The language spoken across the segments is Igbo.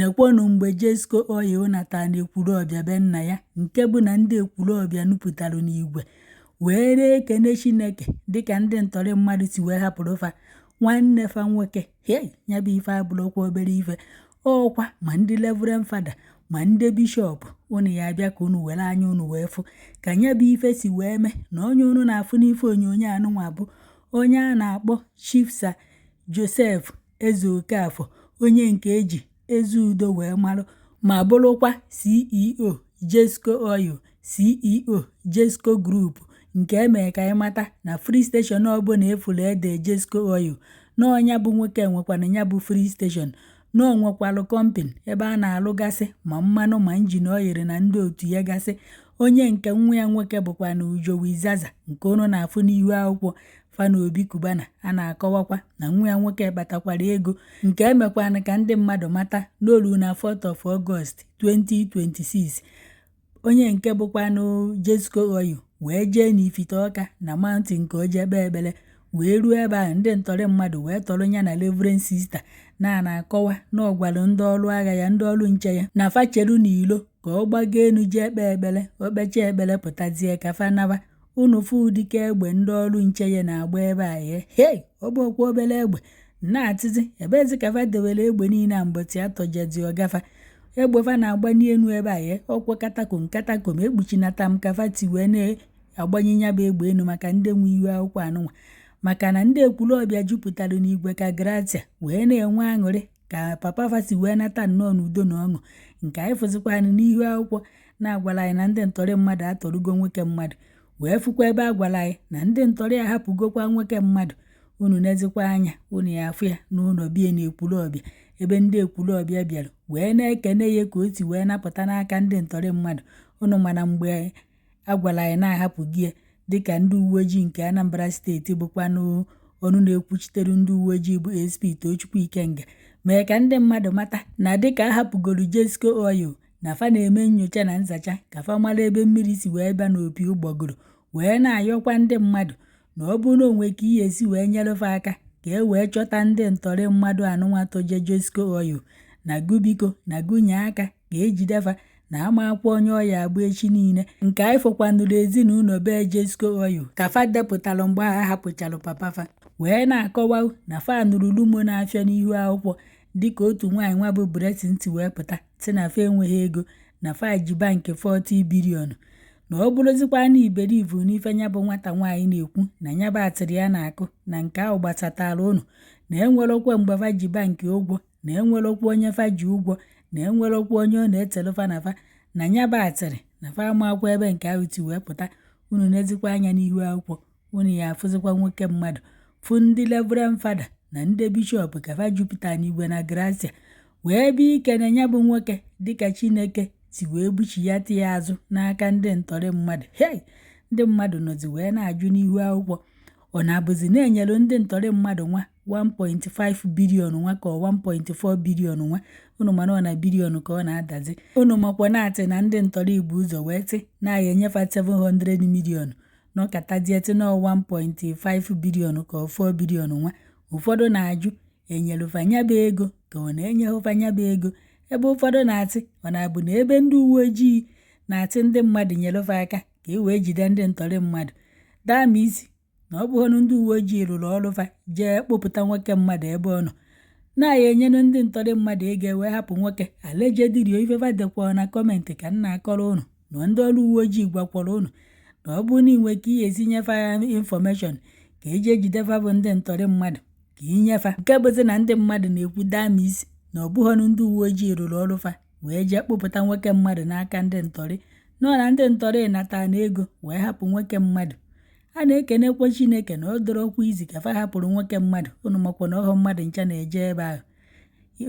Nekwanụ mgbe Jesco Oil natara n'Ekwulọbịa be nna ya, nke bụ na ndị Ekwulọbịa nupụtara n'igwe wee na-ekene Chineke dịka ndị ntọrị mmadụ si wee hapụrụ fa nwanne fa nwoke. Hei, ya bụ ife abụrụkwa obere ife. Ọkwa ma ndị Reverend Fada ma ndị bishọp unu ya abịa ka unu were anya unu wee fụ ka ya bụ ife si wee mee. Na onye unu na-afụ n'ife onyonyo anụnwa bụ onye a na-akpọ Chief Sir Joseph Ezeokafor, onye nke eji Ezeudo wee marụ, ma bụrụkwa CEO Jesco Oil, CEO Jesco Group, nke emere ka anyị mata na filling station ọbụla efuru ede Jesco Oil na ọnya bụ nwoke nwekwana ya bụ filling station, na o nwekwalụ company ebe a na-alụgasị ma mmanụ ma engine oil na ndị otu ya gasị. Onye nke nwa ya nwoke bụkwa na Jowizaza nke unu na-afụ n'ihu akwụkwọ fa na Obi Cubana. A na-akọwakwa na nwa ya nwoke kpatakwara ego, nke emekwana ka ndị mmadụ mata n'olu na 4th of August 2026, onye nke bụkwanụ Jesco Oil wee jee n'Ifite Ọka na mountain ka o jee kpee ekpere, wee ruo ebe ahụ, ndị ntọrị mmadụ wee tọrọ ya na Reverend Sister. Na na-akọwa na ọ gwara ndị ọrụ agha ya, ndị ọrụ nche ya, na fa cheru n'ilo ka ọ gbago enu jee kpee ekpere. O kpechaa ekpere, pụtazie ka fa naba. Unu fụ ụdịka egbe ndị ọrụ nche ya na-agba ebe a ye. Hei, ọ bụ okwa obere egbe na-atịzi ebezi ka fa dewere egbe niile a mbọchị atọjezi ọgafa egbe fa na-agba n'elu ebe a ye. Ọkwa katakom katakom ekpuchinata m ka fa ti wee na-agbanye ya bụ egbe enu maka ndị nwe ihu akwụkwọ anụnwa, maka na ndị Ekwulọbịa jupụtara n'igwe ka gratia wee na-enwe aṅụrị ka papa fa si wee nata nnọọ n'udo na ọṅụ. Nke anyị fụzikwanụ n'ihu akwụkwọ na-agwara anyị na ndị ntọrị mmadụ atọrụgo nwoke mmadụ, wee fụkwa ebe a gwara anyị na ndị ntọrị ahapụgokwa nwoke mmadụ. Unu nezikwa anya, unu ya afụ ya n'ụlọ bie na Ekwulọbịa, ebe ndị Ekwulọbịa bịara wee na-ekene ya ka o si wee napụta n'aka ndị ntọrị mmadụ. Unu mana mgbe a gwara anyị na-ahapụ gị ya, dịka ndị uwe ojii nke Anambra Steeti, bụkwanụ ọnụ na-ekwuchitere ndị uwe ojii bụ SP Tochukwu Ikenga, mee ka ndị mmadụ mata na dịka a hapụgoro Jesco Oil, na fa na-eme nyocha na nzacha ka fa mara ebe mmiri si wee bịa n'opi ụgbọgụrụ, wee na-ayọkwa ndị mmadụ na ọ bụrụ na onwe ka ihe esi wee nyere fa aka ka e wee chọta ndị ntọrị mmadụ anụnwa toje Jesco Oil, na gubiko na gụnye aka ka ejide fa na ama akwa onye ọya agba echi niile. Nke anyị fụkwanụrụ ezinụlọ bee Jesco Oil ka fa depụtalụ mgbe a hapụchalụ papa fa, wee na-akọwa na fa nụrụ rumour na-afịa n'ihu akwụkwọ, dịka otu nwaanyị nwa bụ Blessing ti wee pụta sị na fa enweghị ego, na fa ji bankị 40 billion, na ọ bụrụzikwa na iberivu n'ife ya bụ nwata nwaanyị na-ekwu na ya bụ atịrị ya na-akụ na nke ahụ gbasatara ụnụ, na enwerokwa mgbe fa ji bankị ụgwọ, na enwerokwa onye fa ji ụgwọ, na enwerokwa onye ọ na-etelu fa na fa na ya bụ atịrị na fa amakwa ebe nke ahụ ti wee pụta. Unu nezikwa anya n'ihu akwụkwọ, unu ya afụzikwa nwoke mmadụ, fụ ndị Reverend Fada na ndị bishọp ka fa jupụtara n'igwe na gratia wee bịa ikene ya bụ nwoke dịka Chineke si wee buchiyata ya azụ n'aka ndị ntọrị mmadụ. Hei, ndị mmadụ nọzi wee na-ajụ n'ihu akwụkwọ, ọ na-abụzi na-enyere ndị ntọrị mmadụ nwa 1.5 billion nwa ka ọ 1.4 billion nwa? Unu mana ọ na billion ka ọ na-adazi. Unu makwa na-atị na ndị ntọrị ibu ụzọ wee sị na ya enyefa 700 million, nọkatazie tị na 1.5 billion ka ọ 4 billion nwa. Ụfọdụ na-ajụ, enyelufa nya bụ ego ka ọ na-enyeghụfa nya bụ ego, ebe ụfọdụ na-atị ọ na-abụ na ebe ndị uwe ojii na-atị ndị mmadụ nyelufa aka ka e wee jide ndị ntọrị mmadụ daa isi, na ọ bụghị ndị uwe ojii rụrụ ọrụ fa jee kpụpụta nwoke mmadụ ebe ọ nọ na-ya enyenụ ndị ntọrị mmadụ ego wee hapụ nwoke allegedly. Ifefa dekwa na comment ka m na-akọrọ ụnụ na ndị ọrụ uwe ojii gwakwara ụnụ na ọ bụrụ na ị nwee ka ihe esi nyefe ya information ka eji ejidefa bụ ndị ntọrị mmadụ ka inyefa. Nke bụzi na ndị mmadụ na-ekwu dam isi na ọ bụghọnụ ndị uwe ojii rụrụ ọrụ fa wee jee kpụpụta nwoke mmadụ n'aka ndị ntọrị, nọ na ndị ntọrị natara na ego wee hapụ nwoke mmadụ. A na-ekenekwa Chineke na ọ dọrọkwa izi ka fa hapụrụ nwoke mmadụ. Unu makwa na ọhọ mmadụ ncha na-eje ebe ahụ.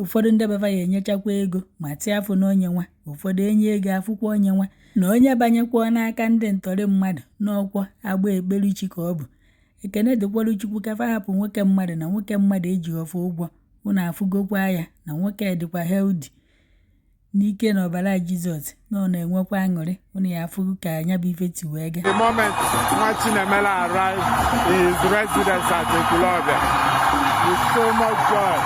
Ụfọdụ ndị befa ya enyechakwa ego ma tịa afụ na onye nwa, ụfọdụ enye ego afụkwa onye nwa na onye banyekwa n'aka ndị ntọrị mmadụ n'ọkwọ agba ekperuchi ka ọ bụ. Ekene dịkwara Chukwu ka fa hapụ nwoke mmadụ na nwoke mmadụ eji ọfụ ụgwọ. Unu afụgokwa ya na nwoke dịkwa healthy n'ike na ọbara Jizọs, na ọ na-enwekwa aṅụrị. Unu ya afụ ka anya bụ ife ti wee gaa. The moment Nwachinemele arrived in his residence at Ekwulobia with so much joy.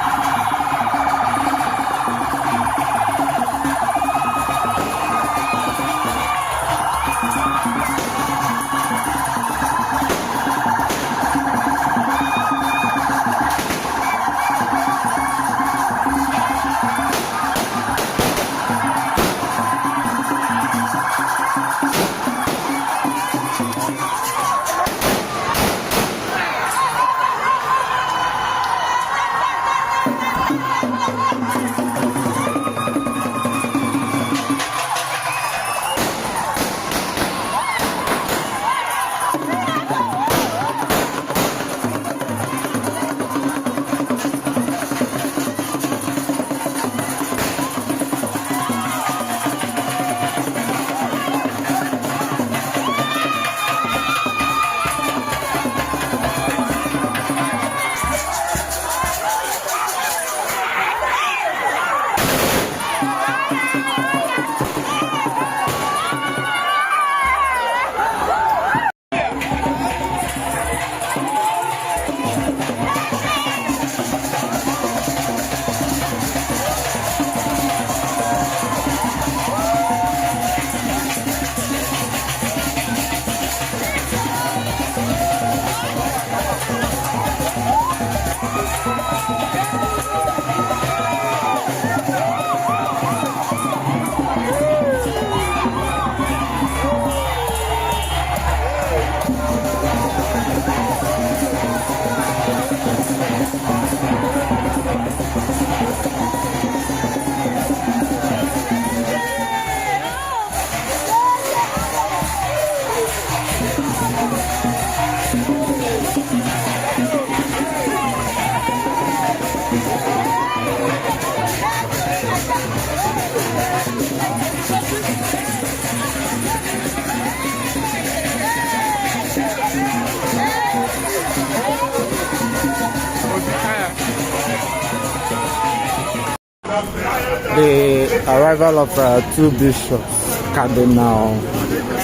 The arrival of two bishops, Cardinal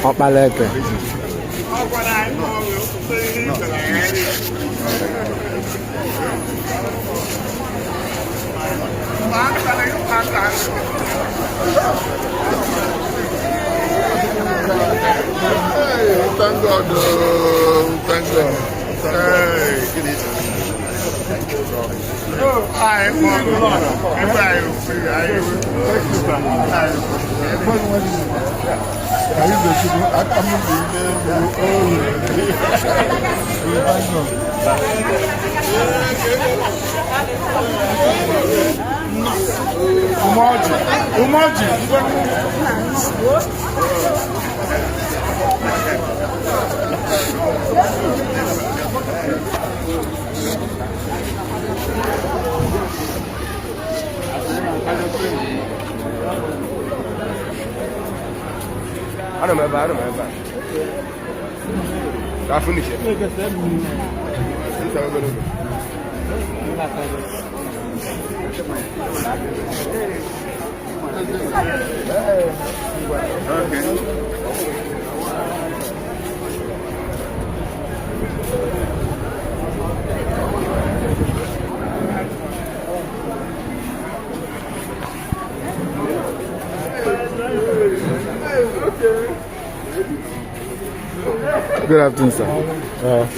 Okpaleke Hey, thank God. Thank God. Hey, good evening. Oh, I am Umoji, Umoji. Ana m ebe a, ana m ebe a. Ka finish it. Nta obere oge. Okay. Good afternoon, sir.